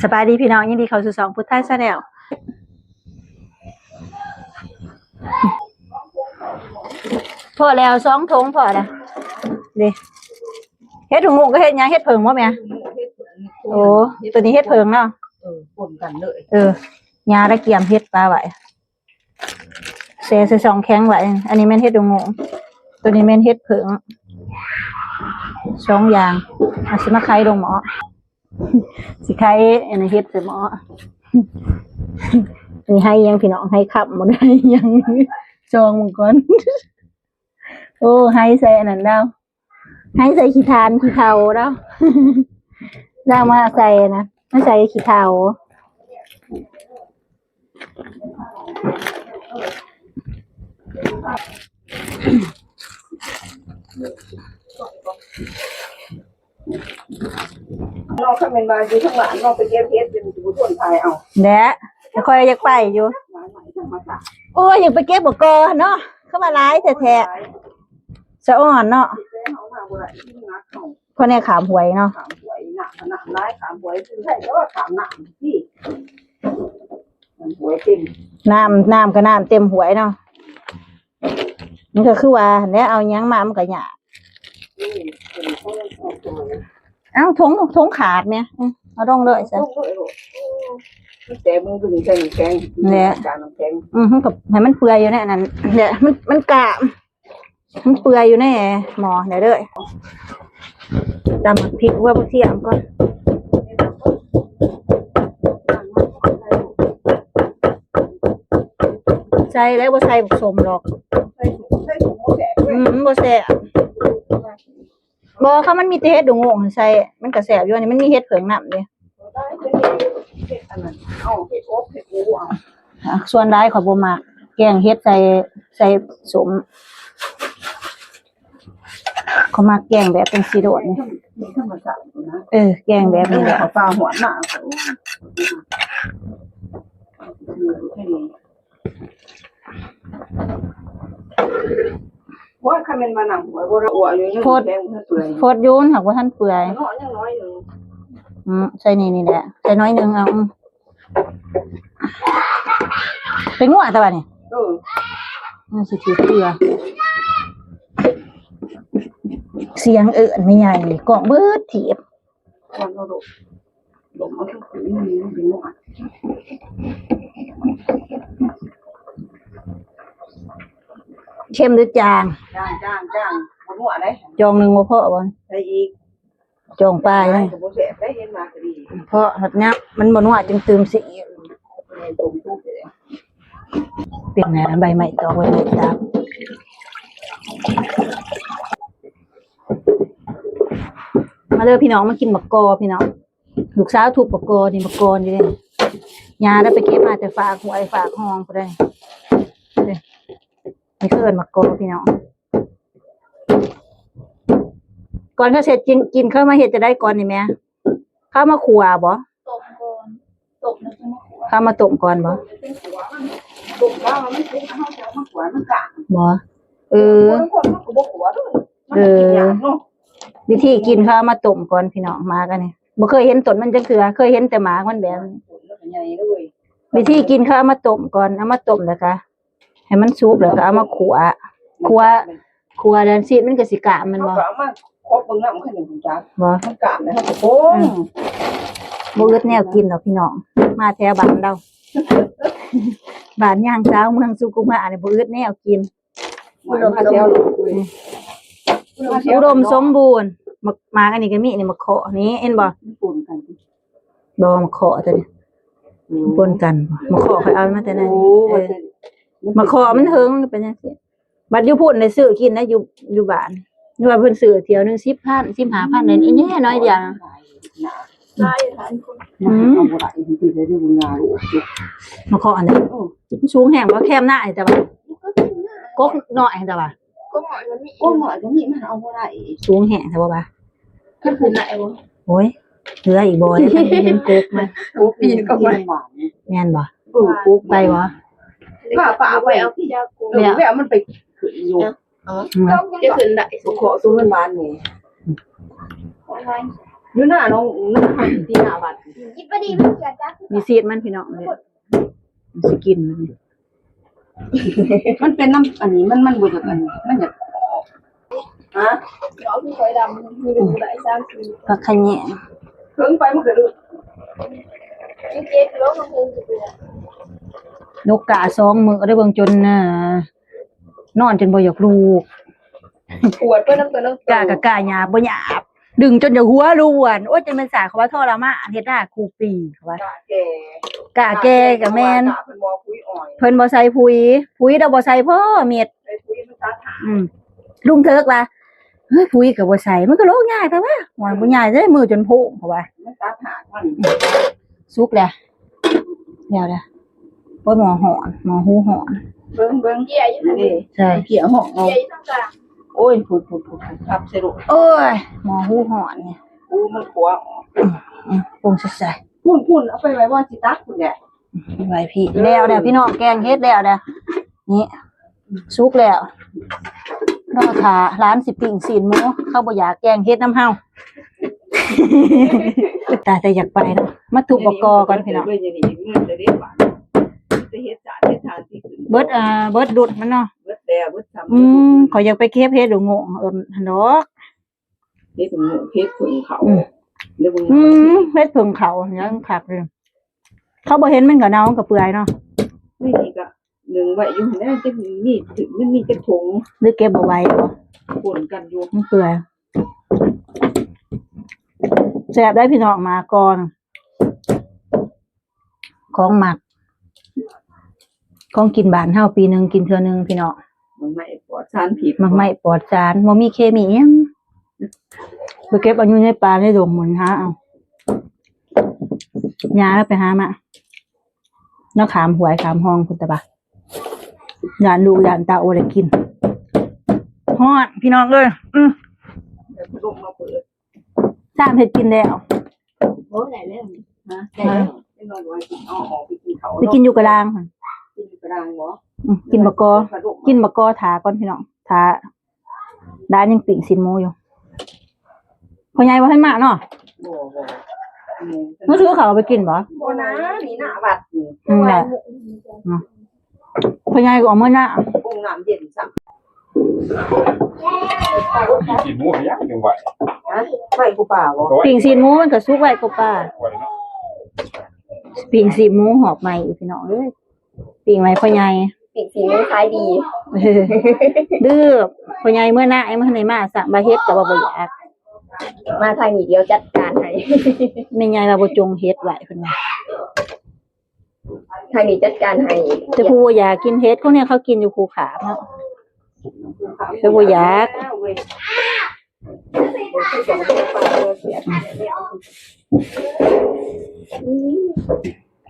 ສະບາຍດີພີ່ນ້ອງ ຍິນດີເຂົ້າສູ່ຊ່ອງພຸດໄທແຊນແນວ. ພໍແລ້ວ ສອງຖົງພໍແລ້ວເດ້. ເຫັດຫູຫູກກັບເຫັດຫຍັງ? ເຫັດເຜິ້ງບໍ່ແມ່? ໂອ້ ໂຕນີ້ເຫັດເຜິ້ງເນາະ. ເອີ ປົນກັນເລີຍ. ເອີ ຍ່າລະກຽມເຫັດປາໄວ້ ແຊ່ໃສ່ຊ່ອງແຂງໄວ້. ອັນນີ້ແມ່ນເຫັດຫູຫູກ ໂຕນີ້ແມ່ນເຫັດເຜິ້ງ ສອງຢ່າງ. ອາ ຊິມາໄຂລົງໝໍ້ ຊິໄຂອັນນັ້ນເຫັດໃສ່ໝໍ້. ນີ້ໄຫຫຍັງພີ່ນ້ອງ? ໄຫຄ້ຳບໍ່ໄດ້ຫຍັງ? ຊ່ອງມັນກ່ອນ. ໂອ້ ໄຫໃສ່ອັນນັ້ນດາວ ໄຫໃສ່ຂີ້ຖ່ານຂີ້ເຖົ້າດາວ ດາວມາໃສ່ນະ ມາໃສ່ຂີ້ເຖົ້າ. ເນາະ ຄັນແມ່ນວ່າຢູ່ທາງບ້ານເນາະ ໄປເກັບເຫັດຢູ່ ຢູ່ທນຖ່າຍເອົາແຫຼະ. ຂ້ອຍຢາກໄປຢູ່. ໂອ້ຍ ຢາກໄປເກັບບັກກອເນາະ ຄືວ່າຫຼາຍແທ້ໆ ສະອອນເນາະ. ເພາະແນວຂ້າມຫ້ວຍເນາະ ຂ້າມຫ້ວຍ ນ້ຳ ນ້ຳຫຼາຍ ຂ້າມຫ້ວຍ ຄືໃຜກໍວ່າຂ້າມນ້ຳ ນີ້ ນ້ຳຫ້ວຍເຕັມ ນ້ຳ ນ້ຳກໍນ້ຳເຕັມຫ້ວຍເນາະ. ມັນກໍຄືວ່າຫັ້ນແຫຼະ ເອົາຫຍັງມາມັນກໍຍາກ. ເອົ້າ ຖົງ ຖົງຂາດແມະ ເອົາລົງເລີຍຊະ ລົງເລີຍໂລດ. ແຕ່ມຶງດຶງໃສ່ນ້ຳແຂງ ແຫຼະ ຈານນ້ຳແຂງ ອື ມັນກໍໃຫ້ມັນເປື່ອຍຢູ່ໃນອັນນັ້ນແຫຼະ ມັນ ມັນກະ ມັນເປື່ອຍຢູ່ໃນໝໍ້ແລ້ວເດີ້. ຕຳໝາກພິກ ຫົວບັກທຽມກ່ອນ ໃສ່ແລ້ວ ບໍ່ໃສ່ບັກສົ້ມດອກ. ອື ມັນບໍ່ແຊບ. ບໍ່ ຄັນມັນມີແຕ່ເຫັດຫູຫູກໃສ່ ມັນກໍແຊບຢູ່. ອັນນີ້ມັນມີເຫັດເຜິ້ງນຳເດ້. ເຮັດອັນນັ້ນ ເອົາເຮັດອົບເຮັດອູເອົາ. ອ່ະ ສ່ວນຫຼາຍຂ້ອຍບໍ່ມັກແກງເຫັດໃສ່ ໃສ່ສົ້ມ. ຂ້ອຍມັກແກງແບບຈັ່ງຊີ້ໂລດນີ້. ທຳມະຊາດນະ. ເອີ ແກງແບບນີ້ແຫຼະ. ເອົາປາຫວນມາ. ໂອ້ຍ ຄັນແມ່ນວ່ານ້ຳຫ້ວຍບໍ່ລະອົວຢູ່ ຍັງ ໂພດ ແຂງ ມັນເປື່ອຍ ໂພດຢູ່ ມັນຫາກບໍ່ທັນເປື່ອຍເນາະ ຍັງໜ້ອຍໜຶ່ງ. ອືມ ໃສ່ນີ້ ນີ້ແຫຼະ ໃສ່ໜ້ອຍໜຶ່ງເອົາ. ອືມ ໄປງົວແຕ່ວ່ານີ້ ເອີ ມັນຊິຖືກເກືອ. ສຽງເອີ້ນແມ່ໃຫຍ່ນີ້ ກ້ອງເບິດທີບ. ເຄັມຫຼືຈາງ? ຈາງ ຈາງ ຈາງ ບໍ່ນົວເດ້. ຈອງໜຶ່ງບໍ່ພໍບໍ່? ໃສ່ອີກ ຈອງປາຍ ກໍບໍ່ແຊບໄດ້ ເຫັນວ່າກໍດີ. ເພາະຮອດຍາມມັນບໍ່ນົວຈຶ່ງຕື່ມສີອີກ. ເປັນນະ ໃບໄມ້ຕອກ ໃບໄມ້ຕາກ. ມາເດີພີ່ນ້ອງ ມາກິນບັກກອພີ່ນ້ອງ. ລູກສາວທຸບບັກກອນີ້ ບັກກອນີ້ເດ້ ຍ່າໄດ້ໄປເກັບມາແຕ່ຟາກຫ້ວຍຟາກຮ່ອງພຸ້ນເດ້. ນີ້ຄືເອີ້ນບັກກອພີ່ນ້ອງ. ກ່ອນເຂົາເຮັດກິນ ເຂົາມາເຮັດຈັ່ງໃດກ່ອນນີ້ແມ່? ເຂົາມາຂົ້ວບໍ່? ຕົ້ມກ່ອນ ຕົ້ມແລ້ວຈຶ່ງມາຂົ້ວ. ເຂົາມາຕົ້ມກ່ອນບໍ່? ຕົ້ມແລ້ວມັນສຸກ ເຮົາຈະເອົາມາຂົ້ວ ມັນກ້າງບໍ່? ເອີ ບາງຄົນເຂົາກໍບໍ່ຂົ້ວເດີ. ເອີ ວິທີກິນເຂົາເອົາມາຕົ້ມກ່ອນພີ່ນ້ອງ. ໝາກອັນນີ້ບໍ່ເຄີຍເຫັນຕົ້ນມັນຈັກເທື່ອ ເຄີຍເຫັນແຕ່ໝາກມັນແບບນີ້. ວິທີກິນເຂົາເອົາມາຕົ້ມກ່ອນ ເອົາມາຕົ້ມແລ້ວກະໃຫ້ມັນສຸກ ແລ້ວກະເອົາມາຂົ້ວ ຂົ້ວ ຂົ້ວແລ້ວຊີ້ນມັນກະຊິກ້າມແມ່ນບໍ່? ເຮົາກໍເອົາມາຄົບເບິ່ງນຳ ມັນກໍຍັງຮູ້ຈັກບໍ່? ມັນກ້າມແລ້ວເຮົາກໍໂປ້ງ. ອືມ ບໍ່ອຶດແນວກິນດອກພີ່ນ້ອງ ມາແຖວບ້ານລາວ ບ້ານຍາງຊາວ ເມືອງສຸຂຸມມານີ້ ບໍ່ອຶດແນວກິນ. ອຸດົມສົມບູນ ອຸດົມສົມບູນ. ໝາກ ໝາກອັນນີ້ກໍມີນີ້ ໝາກເຄາະນີ້ ເຫັນບໍ່? ມັນປົນກັນຕິ? ບໍ່ ໝາກເຄາະຕົວນີ້ ອືມ ປົນກັນ. ໝາກເຄາະຂ້ອຍເອົາມາແຕ່ນັ້ນ. ໂອ້ ເອີ ໝາກເຄາະມັນເຫິງ ເປັນຈັ່ງຊີ້. ບັດຢູ່ພຸ້ນໄດ້ຊື້ກິນນະ ຢູ່ ຢູ່ບ້ານ ວ່າເພິ່ນຊື້ຖ້ຽວໜຶ່ງສິບພັນ ສິບຫ້າພັນ ໄດ້ອີແນ່ໜ້ອຍດຽວ. ຫຼາຍ ຫຼາຍຄົນ ອືມ ເອົາບໍ່ໄດ້ ເປັນຈັ່ງໃດເດີ ບໍ່ຍາກ. ມາເຄາະອັນໃດ? ໂອ້ ມັນສູງແຮງບໍ່? ແຄມໜ້າໃຫ້ຕາວ່າ ກົກນ້ອຍໃຫ້ຕາວ່າ ກົກນ້ອຍກໍມີ ກົກນ້ອຍກໍມີ ມັນເອົາບໍ່ໄດ້ ສູງແຮງແທ້ບໍ່ວ່າ? ຄັນຂຶ້ນໄດ້ບໍ່? ໂອ້ຍ ເຫຼືອອີກບໍ່? ຍັງບໍ່ເຫັນກົກມັນ ກົກປີນເຂົ້າໄປ ແມ່ນບໍ່? ເອີ ກົກໄປບໍ່? ພາປ້າໄປເອົາທີ່ຢາກົກ ແລ້ວມັນໄປຂຶ້ນຢູ່. ອໍ ອືມ ຈະຂຶ້ນໄດ້ ເຄາະ ສູງມັນບານນີ້. ຢູ່ໜ້າໜອງ ໜ້າ ທີ່ໜ້າວັດ ກິນບໍ່ດີ ມັນເສຍຈັກ ມີຊີດມັນພີ່ນ້ອງເດ້ ມັນຊິກິນມັນນີ້ ມັນເປັນນ້ຳອັນນີ້ ມັນ ມັນບໍ່ຈັກອັນ ມັນຢາກ ຮະ ເອົາຄືຂ້ອຍດຳ ມີໄດ້ສາມສີ່ ຜັກຂະແຍງ ເຖິງໄປມັນກໍດື້ ນົກກ້າສອງມື້ໄດ້ເບິ່ງຈົນ ນອນຈົນບໍ່ຢາກລຸກ ປວດເບິດນຳຕົວນຳໂຕ ກ້າກໍກ້າ ຫຍາບບໍ່ຫຍາບ ດຶງຈົນຢາກຫົວລ້ວນ ໂອ້ຍ ຈັ່ງແມ່ນສາ ເຂົາວ່າທໍລະມານ ເຮັດນາຄູ່ປີ ເຂົາວ່າ ກ້າແກ່ ກ້າແກ່ກໍແມ່ນ ກ້າເພິ່ນບໍ່ປຸ໋ຍອ້ອຍ ເພິ່ນບໍ່ໃສ່ປຸ໋ຍ ປຸ໋ຍລະບໍ່ໃສ່ພໍເມັດ ໃສ່ປຸ໋ຍມັນຕັດຫາກ ອືມ ລຸງເທີກວ່າ ເຮີ້ຍ ປຸ໋ຍກໍບໍ່ໃສ່ ມັນກໍໂລກຍາກແທ້ວະ ໂອ້ຍ ບໍ່ຍາກເດ້ ມືຈົນໂພງ ເຂົາວ່າ ມັນຕັດຫາກມັນ ສຸກແລ້ວ ແລ້ວເດີ ໂອ້ຍ ໝໍຮ້ອນ ໝໍຫູຮ້ອນ ເບິ່ງ ເບິ່ງ ເກຍຢູ່ຫັ້ນເດ້ ໃຊ່ ເກຍຫ້ອງເອົາ ເກຍຢູ່ທາງກາງ ໂອ້ຍ ພຸດໆໆ ທັບໃສ່ໂລດ ໂອ້ຍ ໝໍຫູຮ້ອນນີ້ ໂອ້ ມັນຂົວອອກ ອືມ ອືມ ປຸງໃສ່ໆ ພຸ້ນໆ ເອົາໄປໄວ້ບ່ອນຊິຕັກພຸ້ນແຫຼະ ໄວ້ພີ້ ເອີ ແລ້ວແລ້ວພີ່ນ້ອງ ແກງເຫັດແລ້ວແລ້ວ ນີ້ ສຸກແລ້ວ ລໍຖ້າຫຼານຊິປີ້ງຊີ້ນໝູ ເຂົາບໍ່ຢາກແກງເຫັດນຳເຮົາ ຕາຍແຕ່ຢາກໄປເນາະ ມາທຸບບັກກອກ່ອນພີ່ນ້ອງ ເບິດ ເອີ ເບິດດຸດມັນເນາະ ເບິດແລ້ວ ເບິດຊ້ຳ ອືມ ຂ້ອຍຢາກໄປເກັບເຫັດໂດງໂງ່ຫັ້ນດອກ ເຫັດໂດງໂງ່ ເຫັດເຜິ້ງເຂົາ ອືມ ເຫັດເຜິ້ງເຂົາຍັງຄັກເລີຍ ເຂົາບໍ່ເຫັນມັນກໍເນົ່າ ມັນກໍເປື່ອຍເນາະ ນີ້ກໍ ໜຶ່ງໄວ້ຢູ່ຫັ້ນແຫຼະ ຈັກມີ ມັນມີຈັກຖົງ ຫຼືເກັບບໍ່ໄຫວບໍ່ ປົນກັນຢູ່ ມັນເປື່ອຍ ແຊບໄດ໋ພີ່ນ້ອງ ໝາກກ່ອນ ຂອງມັກ ຂອງກິນບ້ານເຮົາ ປີໜຶ່ງກິນເທື່ອໜຶ່ງພີ່ນ້ອງ ໝາກໄມ້ປອດສານພິດ ໝາກໄມ້ປອດສານ ບໍ່ມີເຄມີຫຍັງ ໄປເກັບເອົາຢູ່ໃນປ່າໃນດົງໝົດ ຫາເອົາ ຍ່າລາວໄປຫາມາ ລາວຂ້າມຫ້ວຍຂ້າມຮ່ອງພຸ້ນຕະບະ ຢ້ານລູກຢ້ານເຕົ້າບໍ່ໄດ້ກິນ ຮ້ອນພີ່ນ້ອງເອີຍ ອື ແລ້ວພັດລົມມາເປີດ ຊ້າມເຮັດກິນແລ້ວ ໂອ້ ໄດ້ແລ້ວ ຮະ ໄດ້ແລ້ວ ໄປກິນຢູ່ກະລາງ ກິນຢູ່ກະລາງບໍ່ ອື ກິນບັກກອ ກິນບັກກອຖ້າກ່ອນພີ່ນ້ອງ ຖ້າ ດານຍັງປີ້ງຊີ້ນໝູຢູ່ ພໍ່ໃຫຍ່ບໍ່ທັນມາເນາະ ບໍ່ ບໍ່ ອືມ ມາຖືເຂົ້າໄປກິນບໍ່ ບໍ່ນາ ນີ້ໜ້າວັດນີ້ ອືມ ແຫຼະ ເນາະ ພໍ່ໃຫຍ່ກໍອອກເມືອນາ ປຸງນ້ຳເຢັນຊ້ຳ ປີ້ງຊີ້ນໝູໃຫ້ຍັງຈັ່ງໄຫວ ຮະ ໄຫວກວ່າປ່າບໍ່ ປີ້ງຊີ້ນໝູມັນກໍສຸກໄຫວກວ່າປ່າ ປີ້ງຊີ້ນໝູຫອບໃໝ່ອີກ ພີ່ນ້ອງເອີຍ ປີ້ງໄວ້ພໍ່ໃຫຍ່ ປີ້ງຊີ້ນໝູຂາຍດີ ດື້ ພໍ່ໃຫຍ່ເມືອນາ ໃຫ້ມາ ໃຫ້ມາ ສະ ມາເຮັດກໍວ່າບໍ່ຢາກ ມາທາງນີ້ດຽວຈັດການໃຫ້ ແມ່ໃຫຍ່ວ່າບໍ່ຈົ່ງເຮັດໄວ້ເພິ່ນວ່າ ທາງນີ້ຈັດການໃຫ້ ແຕ່ຜູ້ບໍ່ຢາກກິນເຫັດ ຄົນນີ້ເຂົາກິນຢູ່ພູຂາມເນາະ ຄືບໍ່ຢາກ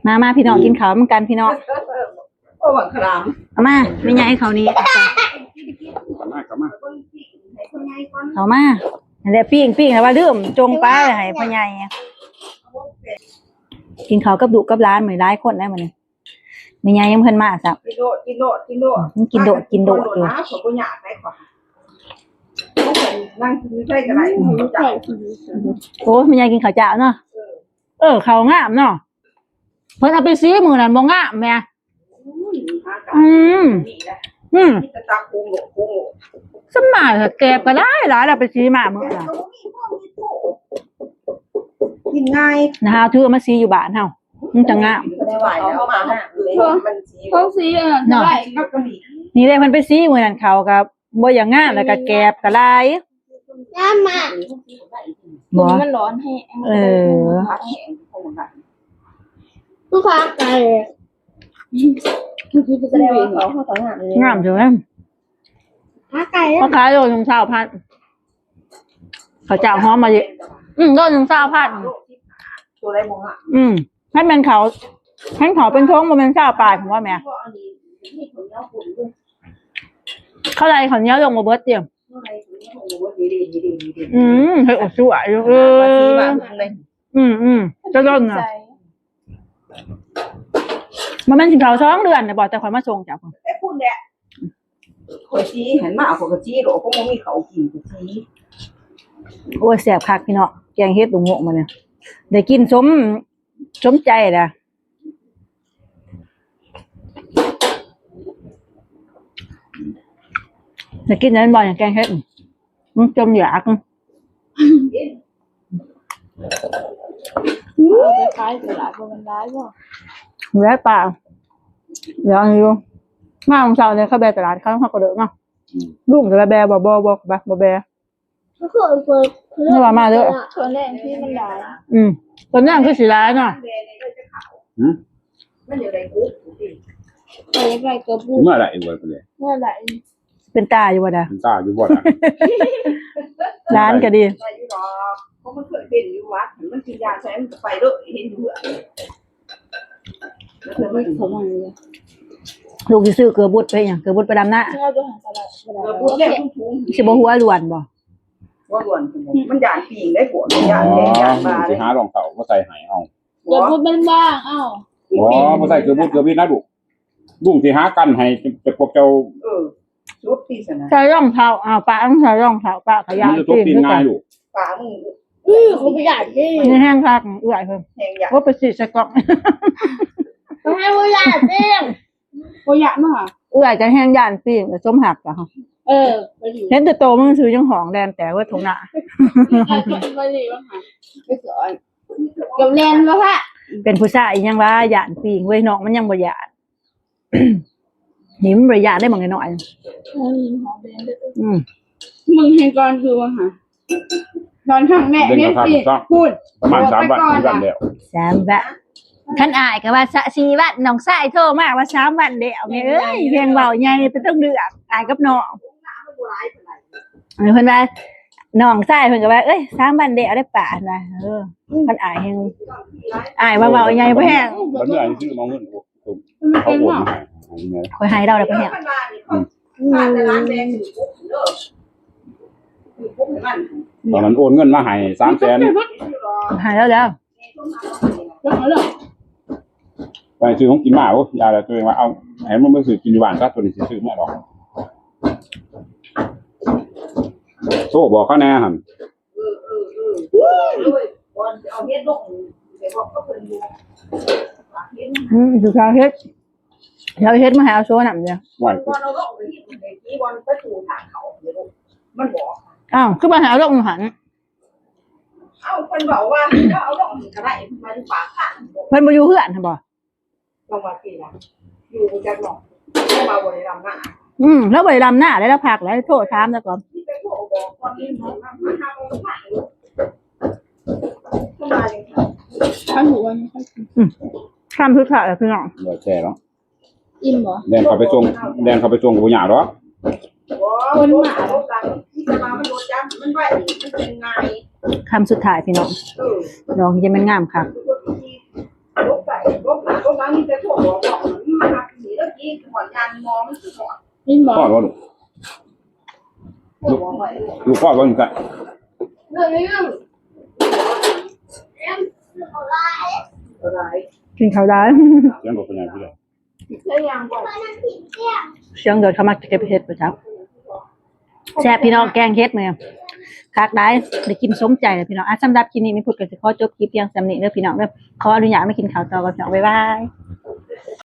ມາ ມາ ພີ່ນ້ອງ ກິນເຂົ້ານຳກັນ ພີ່ນ້ອງ ໂອ້ ບັກຂາມ ເອົາມາ ແມ່ໃຫຍ່ເຂົ້ານີ້ ເຂົ້າມາ ເຂົ້າມາ ເຂົ້າມາ ນັ້ນແຫຼະ ປີ້ງ ປີ້ງ ແລ້ວວ່າລືມ ຈົ່ງປາໄວ້ໃຫ້ພໍ່ໃຫຍ່ ກິນເຂົ້າກັບລູກກັບຫຼານ ມື້ນີ້ຫຼາຍຄົນແລ້ວມື້ນີ້ ແມ່ໃຫຍ່ຍັງບໍ່ທັນມາຊ້ຳ ກິນໂລດ ກິນໂລດ ກິນໂລດ ມັນກິນໂດດ ກິນໂດດຢູ່ ນະ ຂ້ອຍບໍ່ຢາກໄດ້ ຂ້ອຍ ນັ່ງກິນຢູ່ໃສກໍໄດ້ ອືມ ຮູ້ຈັກ ໂອ້ຍ ແມ່ໃຫຍ່ກິນເຂົ້າເຈົ້າເນາະ ເອີ ເອີ ເຂົ້າງາມເນາະ ເພິ່ນເອົາໄປສີມື້ນັ້ນບໍ່ງາມແໝ່ ອືມ ອືມ ມີແຕ່ຕັກໂຄງໂລດ ໂຄງໂລດ ສ່ຳມາກແກບກໍຫຼາຍໆ ລາວໄປສີມາມື້ນັ້ນ ກິນງ່າຍ ນະ ຫາຖືເອົາມາສີຢູ່ບ້ານເຮົາ ມັນຈະງາມ ເຂົາສີອັນນັ້ນ ເນາະ ໄວ້ ນີ້ເດ້ ເພິ່ນໄປສີມື້ນັ້ນ ເຂົາກໍບໍ່ຢາກງາມ ແລ້ວກໍແກບກໍຫຼາຍ ງາມມາກ ບໍ່ ມັນຮ້ອນແຮງ ເອີ ມັນພາກໄກ ແສດງວ່າເຂົາ ເຂົາກໍງາມເດ້ ງາມເດີ ພາກໄກ ເຂົາຂາຍໂລໜຶ່ງຊາວພັນ ເຂົາເຈົ້າຫອມມາເຍ ອືມ ໂລໜຶ່ງຊາວພັນ ໂຕໃດບໍ່ງາມ ອືມ ໃຫ້ແມ່ນເຂົາ ໃຫ້ເຂົາເປັນຖົງ ບໍ່ແມ່ນຊາວປາຍ ຜົມວ່າແມ່ ເຂົາໄລ່ເຂົ້າໜຽວລົງບໍ່ເບິດຕິ ອືມ ເຮັດອອກຊົ່ວຢູ່ ເອີ ອືມໆ ຈະດົນນະ ມັນແມ່ນຊິເຂົ້າສອງເດືອນແລ້ວບໍ່ ແຕ່ຂ້ອຍມາສົ່ງເຈົ້າ ແຕ່ພຸ້ນແຫຼະ ຂ້ອຍສີ ຫັນມາຂ້ອຍກໍສີໂລດ ກໍບໍ່ມີເຂົ້າກິນກໍສີ ໂອ້ຍ ແຊບຄັກພີ່ນ້ອງ ແກງເຫັດບວກໝົກມື້ນີ້ ໄດ້ກິນສົມ ສົມໃຈລະ ໄດ້ກິນແລ້ວແມ່ນບໍ່ ແກງເຫັດ ມັນຈົມຢາກ. ເອົາໄປຂາຍຕະຫຼາດບໍ່ ມັນຫຼາຍບໍ່? ຫຼາຍປາ ຫຼາຍຢູ່ ມາມື້ເຊົ້ານີ້ເຂົາແບຕະຫຼາດ ເຂົາ ເຂົາກໍເລີກເນາະ. ອືມ ລຸງກໍແບ ບໍ່ ບໍ່ ບໍ່ ບໍ່ແບ ເຂົາວ່າມາເດີ ຕອນແລງທີ່ມັນຫຼາຍ. ອືມ ຕອນແລງຄືຊິຫຼາຍເນາະ. ຫືມ ມັນຢາກໄດ້ກົບ ເອີ ຢາກໄດ້ກົບ ເມື່ອໃດເອີຍ ເມື່ອໃດ ເປັນຕາຢູ່ບໍ່ດາ ເປັນຕາຢູ່ບໍ່ດາ? ຫຼານກໍດີ ໄດ້ຢູ່ດອກ ເພາະມັນເຄີຍເປັນຢູ່ວັດ ມັນກິນຢາໃສ່ ມັນກໍໄປເດີ ເຫັນຢູ່ເຮືອນ ລູກຊິຊື້ເກືອບຸດໄປຫຍັງ? ເກືອບຸດໄປດຳນາ ເກືອບຸດແລ້ວ ຊິບໍ່ຫົວລ້ວນບໍ່? ຫົວລ້ວນ ມັນຢ້ານປີ້ງໄດ້ພວກ ຢ້ານແດງ ຢ້ານວ່າ ຊິຫາລອງເທ້າມາໃສ່ໃຫ້ເອົາ. ເກືອບຸດມັນບາງ ເອົ້າ ບໍ່ ບໍ່ໃສ່ເກືອບຸດເກືອບິດນະລູກ ລຸງຊິຫາກັນໃຫ້ ແຕ່ພວກເຈົ້າ ເອີ ສຸດຕິຊັ້ນນະ ໃສ່ລອງເທ້າ ອ້າວ ປາ ໃສ່ລອງເທ້າ ປາກໍຢ້ານ ມັນຈະຕົກຕີນງ່າຍລູກ ປາ ມຶງ ອື ເຂົາກໍຢ້ານຕິ ມັນແຮງຄັກ ເອື້ອຍເພິ່ນ ແຮງຢ້ານ ໂອ້ ໄປສີດໃສ່ກ້ອງ ເຂົາໃຫ້ບໍ່ຢ້ານຕິ ບໍ່ຢ້ານເນາະ ເອື້ອຍກໍແຮງຢ້ານປີ້ງ ສົມຮັກກະ ເອີ ເຫັນແຕ່ໂຕມັນຊື່ຍັງຮ້ອງແລ່ນແຕ່ວ່າທົ່ງໜ້າ ເອີ ກໍບໍ່ດີວ່າຫາ ໄປສອນ ກັບແລ່ນບໍ່ພະ ເປັນຜູ້ຊາຍອີຫຍັງວ່າຢ້ານປີ້ງເວີຍ ນ້ອງມັນຍັງບໍ່ຢ້ານ. ນີ້ມັນບໍ່ໄດ້ຢ້ານໄດ້ ບັກນ້ອຍໆ ອືມ ອືມ ມຶງເຫັນກ່ອນຄືວ່າຫາ ຕອນຄັ້ງແມ່ເຫັນປີ ພຸ້ນ ປະມານສາມວັນ ສາມວັນແລ້ວ ສາມວັນ ຄັນອ້າຍກໍວ່າ ສະ ສີ່ວັນ ນ້ອງຊາຍໂທມາວ່າ ສາມວັນແລ້ວ ແມ່ເອີຍ ແຮງເວົ້າໃຫຍ່ໄປເທິງເລື່ອງ ອ້າຍກັບນ້ອງ ເອີ ເພິ່ນວ່າ ນ້ອງຊາຍເພິ່ນກໍວ່າ ເອີຍ ສາມວັນແລ້ວເດ້ປ້າ ເພິ່ນວ່າ ເອີ ຄັນອ້າຍແຮງ ອ້າຍວ່າເວົ້າໃຫຍ່ບໍ່ແຮງ ບັດນີ້ອ້າຍຊື້ມາເງິນ ເຂົາໂອນມາໃຫ້ ຂ້ອຍໃຫ້ລາວແລ້ວ ເພິ່ນແຮງ ອືມ ຕອນນັ້ນໂອນເງິນມາໃຫ້ ສາມແສນ ໃຫ້ແລ້ວ ແລ້ວ ໄປຊື້ຂອງກິນມາ ໂອ້ຍ ຢ່າແລ້ວ ຕົວເອງວ່າ ເອົາ ໃຫ້ມັນໄປຊື້ກິນຢູ່ບ້ານຊະ ຕົວນີ້ຊິຊື້ມາດອກ ໂທບອກເຂົາແດ່ຫັ້ນ. ເອີ ເອີ ເອີ ເອີ ເອົາເຫັດລົງ ໄປບອກກັບເພິ່ນຢູ່ ອືມ ຊິເອົາເຫັດ ຊິເອົາເຫັດມາໃຫ້ອາໂຊນຳເດີ ໄວ້ ບ່ອນເອົາລົງໄປເຮັດໃຫ້ທີ່ບ່ອນປະຕູທາງເຂົ້າ ມັນບອກ ອ້າວ ຄືບໍ່ໃຫ້ເອົາລົງຢູ່ຫັ້ນ ເອົ້າ ເພິ່ນເວົ້າວ່າ ເອົາລົງນີ້ກໍໄດ້ ມັນປາກທາງ ເພິ່ນບໍ່ຢູ່ເຮືອນຫັ້ນບໍ່? ຈັງຫວັດທີ່ລະ ຢູ່ຈັກໜອກ ແຕ່ວ່າບໍ່ໄດ້ດຳນາ ອືມ ລາວບໍ່ໄດ້ດຳນາ ແລ້ວລາວພັກ ແລ້ວໂທຖາມລາວກ່ອນ ມີແຕ່ໂທບອກກ່ອນ ນີ້ມາຫາເຮົາ ສະບາຍດີ ຄັນຫົວນີ້ ອືມ ຄຳສຸດທ້າຍແລ້ວພີ່ນ້ອງ ບໍ່ແຊເນາະ ອີ່ມບໍ່? ແລ່ນເຂົ້າໄປສົ່ງ ແລ່ນເຂົ້າໄປສົ່ງກໍບໍ່ຍາກດອກ ຄົນມາ ມີແຕ່ວ່າມັນລົດຈັກ ມັນໄວ ມັນເປັນງ່າຍ ຄຳສຸດທ້າຍພີ່ນ້ອງ ເອີ ດອກນີ້ຈະແມ່ນງາມຄັກ ລົບໄປລົບມາລົບມາ ມີແຕ່ພວກບອກວ່າ ມາຮັບນີ້ເດີ ກີ້ຮອດຍານໝໍ ມັນຊິຮອດ ມີໝໍ ຮອດບໍ່ລູກ? ລູກ ລູກຮອດບໍ່ລູກ? ກິນເຂົ້າຫຼາຍ ສຽງລົດເປັນຫຍັງຄື ສຽງລົດ ເຂົາມັກຈະເກັບເຫັດປະຈຳ ແຊບພີ່ນ້ອງ ແກງເຫັດມື້ນີ້ ຄັກຫຼາຍ ໄດ້ກິນສົມໃຈແລ້ວພີ່ນ້ອງ ອ່ະ ສຳລັບຄລິບນີ້ ແມ່ພຸດກໍຊິຂໍຈົບຄລິບພຽງສ່ຳນີ້ເດີພີ່ນ້ອງເດີ ຂໍອະນຸຍາດມາກິນເຂົ້າຕໍ່ກ່ອນພີ່ນ້ອງ ບາຍບາຍ.